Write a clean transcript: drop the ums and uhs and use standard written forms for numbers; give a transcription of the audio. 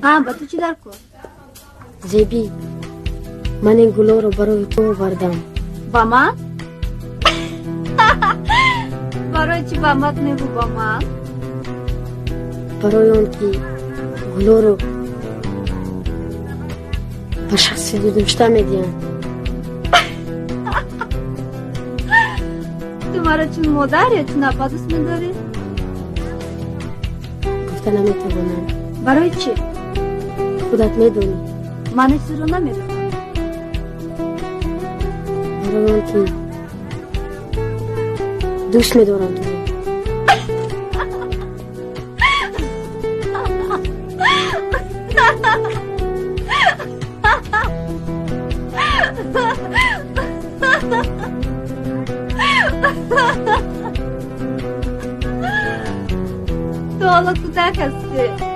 Ба ту чӣ дар кор? Зебӣ, ман ин гулоро барои ту овардам. Ба ман? Барои чӣ ба мат неву ба ман? Барои он ки гулоро ба шахси дӯстдошта медиҳанд. Ту маро чун модар ё чун апа дӯст медорӣ? Гуфта наметавонам. Барои чӣ? Худат медонӣ. Ман ҳеҷ чизро намедонам. Барои он ки дӯст медорам туро. Ту ҳоло кӯдак ҳастӣ.